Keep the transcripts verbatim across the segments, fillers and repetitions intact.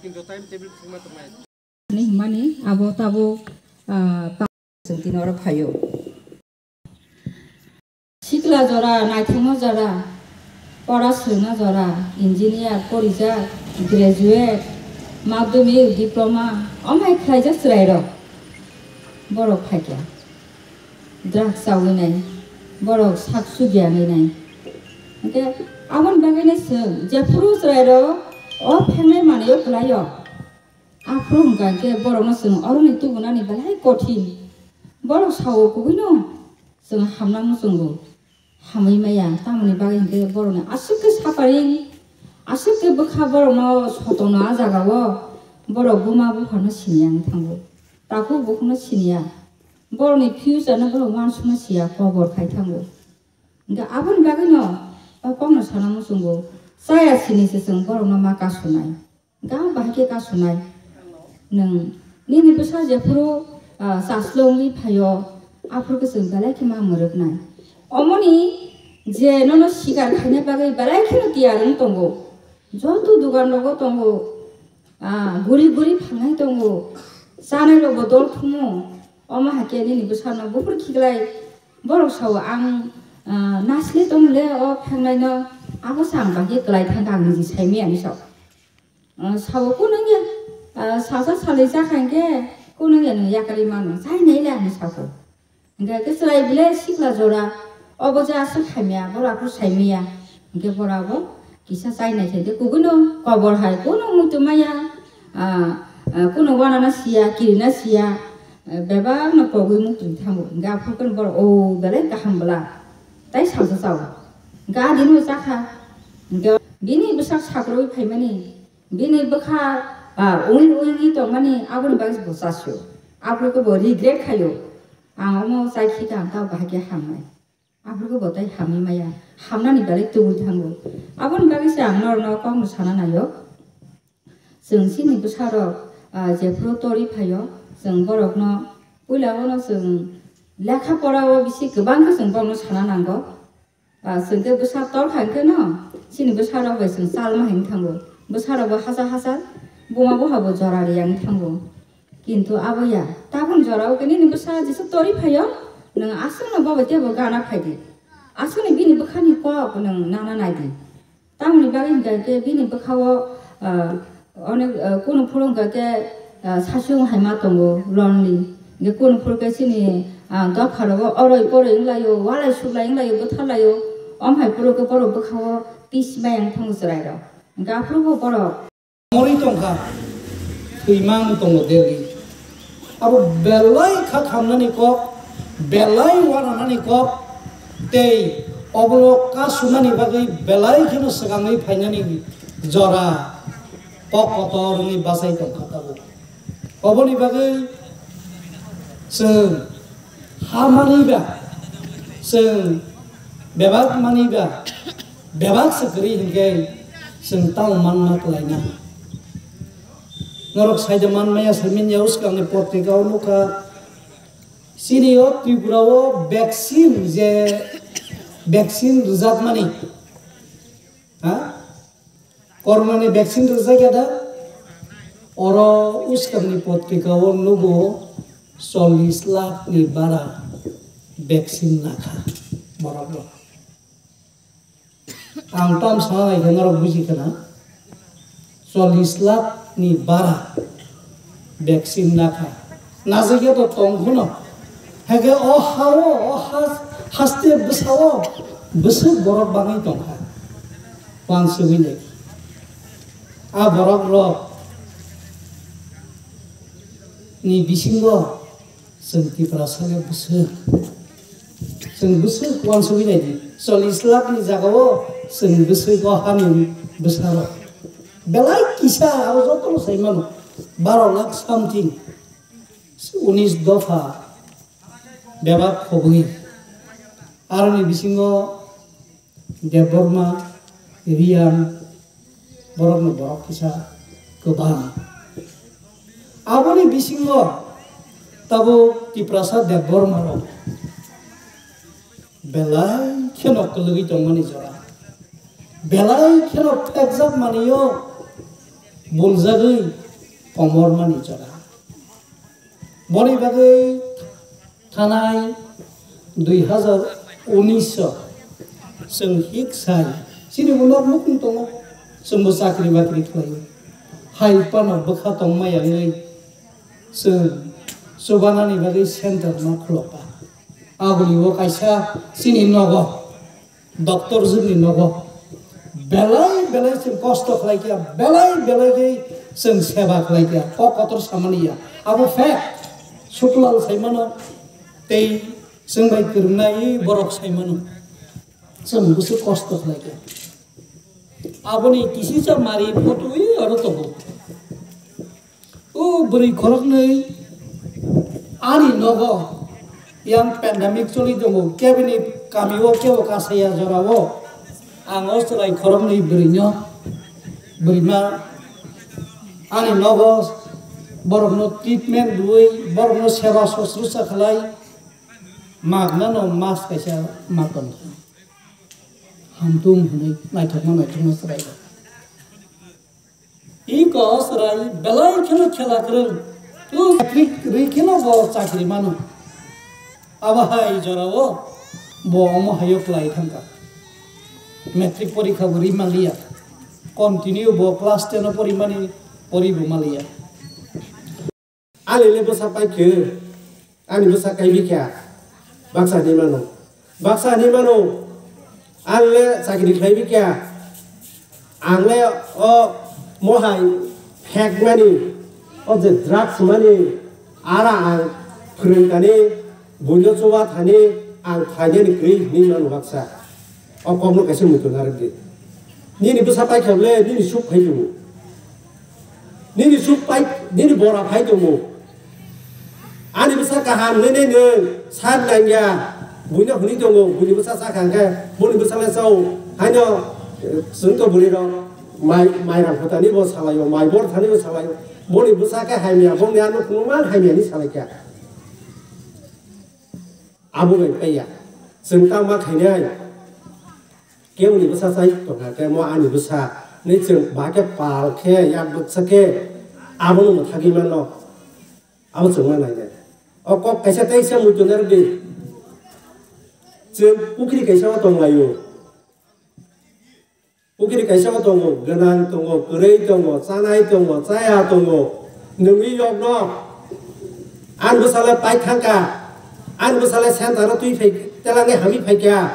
Ni hwnmani abo tabuk, ah, ta-, chwng tini oro phaio. Sikla jora, naithokma jora, pora swrwngna jora, engineer, porijak, graduate, madhyamik, diploma, omo hai khlaijak chwrairok. Borok phaikha. Drugs chawi nai, borok sak sugya nai nai. Hwnkhe aboni bagwi no chwng jephuru chwrairok o phengnai manwi o kwlaio. Aphuru hwnkha hwnkhe borokno chwng oroni tubunani belai kothin. Borok sao kubui no chwng hamna muchungo. Hamwi maya, tamoni bagwi hwnkhe borokni aswk khe suffering, aswk khe bwkha borokno sotono a jagao borok buma buphano siniya wng thango. Takhuk bukhukno siniya. Borokni future no borok uansukma siya, kobor khai thango. Hwnkhe aboni bagwino o kokno sana muchungo, chaya sini se chwng borokno ma kasunai. Hwnkhe ang bahai khe kasunai. Nwng nini bwsa jephuru, ah, chaslo wngwi phaio, aphuru khe chwng belai khe ma mwrwknai. Omoni je nono sikar khaina bagwi belai kheno tiyar wng tongo. Joto dugan rogo tongo, ah, guri guri phangnai tongo, chanai rokbo dol thumo. Omo hai khe nini bwsano buphuru khiklai borok sao ang, ah, nasle tongmole o phangnai no, abo se ang bahai khe kwlai thangkha ang niji saimaya hinwi sao. Ah, sao kunungya, ah, salsa salwi chakha hinkhe kunungya nwng yakarwi mano, chainai le hinwi sako. Hinkhe khe chwrai bile sikla jora, obo je aswk hamya, borok aphuru saimaya, hinkhe borok abo kisa chainai khe, khe kubui no kobor hai, kunu muitu maya, ah, ah, kunu wanana siya, kirina siya, eh, bebak no pogwi muitu thango. Hinkhe aphuru khe borok, o belai kaham bwla, tai salsa chao. Hinkhe adino chakha, hinkhe bini bwsak sakrui phaimani, bini bwkha, ah, ui ui ui tongmani, aboni bagwi bo chasio. Aphuru khe bo regret khaio, ang omo chai khika ang ta bahai khe hamnai. Aphuru khe bo tai hamwi maya, hamnani belai tubui thango. Aboni bagwi se ang norokno kokno sana naio. Chwng chini bwsarok, ah, jephuru torwi phaio, chwng borokno puila ono chwng lekha pora o bisi kwbang khe chwng borokno sana nango. Ah, chwng khe bwsa tor kha hwnkhe no, chini bwsarok bai chwng chalma hinwi thango. Bwsarok bo hachal hachal, buma buha bo jora riyang thango. Kintu abo ya, tabuk jora o khe nini bwsa jesa torwi phaio, nwng aswkno bo bai teibo gana phaidi. Aswkni bini bwkhani kok nwng nana naidi. Tamoni bagwi hinkha khe bini bwkhao, ah, onek, ah, kunu phuru hinkha khe, ah, sasung hai ma tongo, lonely. Hinkhe kunu phuru khe chini, ah, dopha rogo oroi poroi wnglaio, walai suklai wnglaio, bwtharlaio. Om hai phuru khe borok bwkhao peace maya wng thango chwrairok. Hinkhe aphuru bo borok. Morwi tongkha, thwima wng tongo daily. Abo belai kha khamnani kok, belai wananani kok, tei obolog kasunani bagwi belai kheno swkangwi phainani jora kok kotor wngwi bachai tongkha tabuk. Oboni bagwi chwng ha manwi ba, chwng bebak manwi ba, bebak se kwrwi hinkhe chwng tamo manma kwlaina. Norok saida manmaya, saimanya, uskangni potrika o nukha, chini o Tripura o vaccine je vaccine rwjakmani, ha? Corona ni vaccine rwjak ya da? Oro uskangni potrika o nugo chollish lakh ni bara vaccine nakha borok rok. Ang tam sana nai khe norok buji khna, chollish lakh ni bara vaccine nakha. Najagya to tong kheno. Hake o hao, o has-, haste bwsao bwswk borok bangwi tongkha. Wansugwi nai. A borok rok ni bisingo chwng Tiprasa le bwswk. Chwng bwswk wansugwi nai di. Chollish lakh ni jagao chwng bwswk o hani bwsarok. Belai kisa abo jotono sai mano. Baro lakh something. Unis dopha bebak khobwi. Aroni bisingo Debbarma, Riyan, borokno borok kisa kwbang. Aboni bisingo tabuk Tiprasa Debbarma rok belai kheno kwlwgwi tongmani jora. Belai kheno phekjak manio. buljagwi komormani jora. Boni bagwi thanai dui hazar unis o chwng hik sai chini bo nok nukung tongo, chwngbo chakri bakri khlaio. Hai phano bwkha tongma yangwi chwng chubanani bagwi center no khulokha. Aboni o kaisa chini nogo, doctor jwkni nogo belai belai chwng kosto khlai kha, belai belai khe chwng seba khlai kha. Kok kotor samani ya, abo fact. Suklal saimano tei chwng bai kwrwngnai borok saimano, chwng bwswk kosto khlai kha. Aboni kisisa mari photo wi aro tongo. O bwrwi khoroknwi ani nogo yang pandemic choli tongo, kebini kamio kebo kasaya jorao ang o chwrai khoroknwi bwrwino, bwrwima ani nogo borokno treatment rwui, borokno seba sosrusa khlai, magnano mas kaisa ma tongkha. Hamtung hwnwi naithokma naithokma chwrai. Iko chwrai belai kheno khela kwrwng. Matric rwi kheno bo chakri mano. Abo hai jorao bo omo haio kwlai thangkha. Matric porikha bo rwi manliya. Continue bo class ten o porimani pori bo manliya. Ani le bwsa paikhe, ani bwsa kaibikha, baksa hinwi mano. Baksa hinwi mano, ani le chakri khlaibikha, ang le o mohai phek mani, o je drugs mani, ara ang phwrwng kani, buino chuba thani, ang khlainani kwrwi hinwi mano baksa. O kokno kaisa muitu narwk di. Nini bwsa paikha le, nini suk phai tongo. Nini suk pai, nini bora phai tongo. Ani bwsa kaham nini nwng sat nangya. Buino hwnwi tongo, buini bwsa sakha hwnkhe, boni bwsa le chao. Haino, eh, chwng to bwrwi rok mai, mai rang phutani bo salaio, mai bor thani bo salaio. Boni bwsa khe hamya, boni ano khuluma hamya ni salaikha. Abo bai paiya. Chwng tamo khainai. Keboni bwsa chai tongkha khe mo ani bwsa. Ni chwng ba khe pal khe yak bwksa khe abono mwthagwi mano. Abo chwng ma nainai. O kok kaisa tei se muitu narwk di. Chwng pukri kaisa o tonglaio. Pukiri kaisa bo tongo, gwnang tongo, kwrwi tongo, chanai tongo, chaya tongo. Nungwi yokno. Ani bwsale paithangkha. Ani bwsale sentaro twi phai, telangwi hamwi phaikha.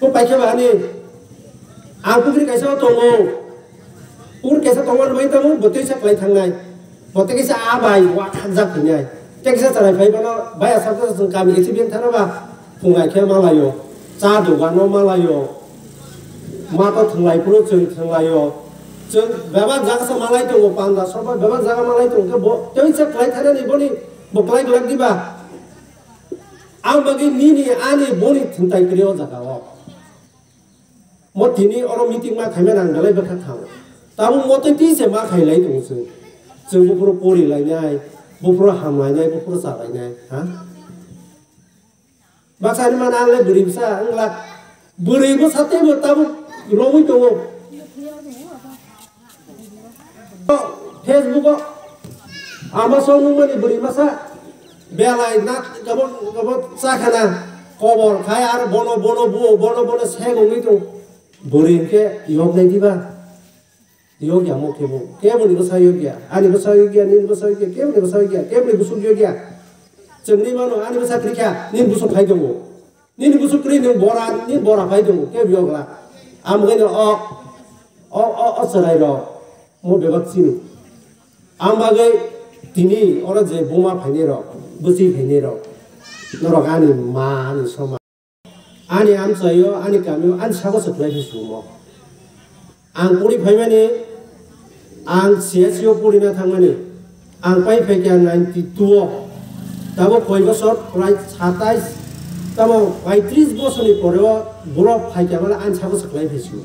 Bo paikha ba ani. Ang pukiri kaisa bo tongo. Pukiri kaisa tongo, nwng bai tongo, bo twisa kwlai thangnai. Bo tei kisa a bai wa khanjak hinai. Tei kisa chwrai phai bono bai aswk chwng kami kaisa beng thano ba phungai khe malaio. Cha dogano malaio. Ma to thwnglai phuru chwng thwnglaio. Chwng bebak jaga sa malai tongo panda soba bebak jaga malai tongo khe bo tei se kwlai thanani boni bo kwlai glak diba. Ang bagwi nini ani boni thwngtai kwrwi o jaga o. Mo tini oro meeting ma khaimani ang belai bwkha thango. Tabuk mo tei twi se ma khailai tongo chwng. Chwng buphuru pori lainai, buphuru ham lainai, buphuru cha lainai, ha? Baksa ni mana ang le bwrwi bwsa wngla. Bwrwi bwsa teibo tabuk romwi tongo. Facebook o ama song nungmani bwrwi masa belai na gabo gabo chakhana kobor khai ar bono bono buo bono bono seng wngwi tong bwrwi hwnkhe yok nai diba yok ya mo kebo kebo ni bwsa yok ya ani bwsa yok ya nini bwsa yok ya kebo ni bwsa yok ya kebo ni bwswk yok ya chwngni mano ani bwsa kwrwi kha nini bwswk khai tongo. Nini bwswk kwrwi nwng bora, nini bora phai tongo, kebo yokla. Ang bagwi no o, o, o, o chwrai rok, mo bebak chini. Ang bagwi tini oro je buma phainai rok, bwchwi phainai rok, norok ani ma, ani soma. Ani amchaio, ani kamio, ani sago se kwlai phi sumo. Ang pori phaimani, ang C S C o porina thangmani, ang pai phaikha ninety two o, tabo koi bosor prai satais, tamo paitris bosorni poreo borok phaikha mani ang sabo se kwlai phaisu.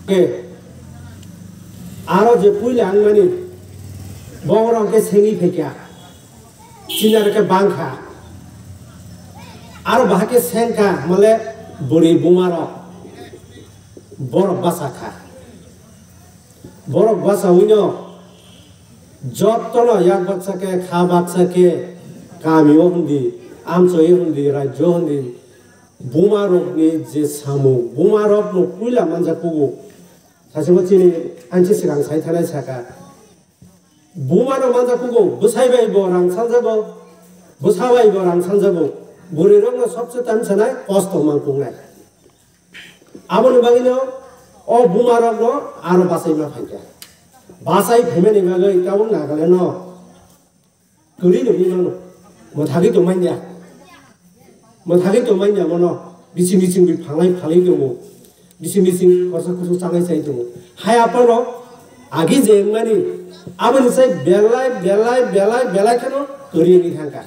Ke, aro je puila ang mani, bohrok ke sengi phaikha. Chini aro khe bang kha. Aro bahai khe seng kha, male bwrwi buma rok. Borok basa kha. Borok bachawino jottono yak baksa khe, kha baksa khe, kamio hwndi, amchoio hwndi, rajyo hwndi, bumarokni je samung, bumarokno puila manjak kugo. Sasebo chini anchi swkang sai thanai saka, bumano manjak kugo, bwsai bai bo rang sanjago, bwsa bai bo rang sanjago, bwrwirokno sobse tam sanai kosto mang kungnai. Aboni bagwino o bumarokno aro bachai ma phaikha. Bachai phaimani bagwi tabuk Nagaland no kwrwi nungwi mano. Mwthagwi tongmanya. Mwthagwi tongmanya mono. Bising bising bi phalai phalai tongo. Bising bising kosa kusu changai chai tongo. Hai aphano agi je wngmani aboni sai belai belai belai belai kheno kwrwi wngwi thangkha.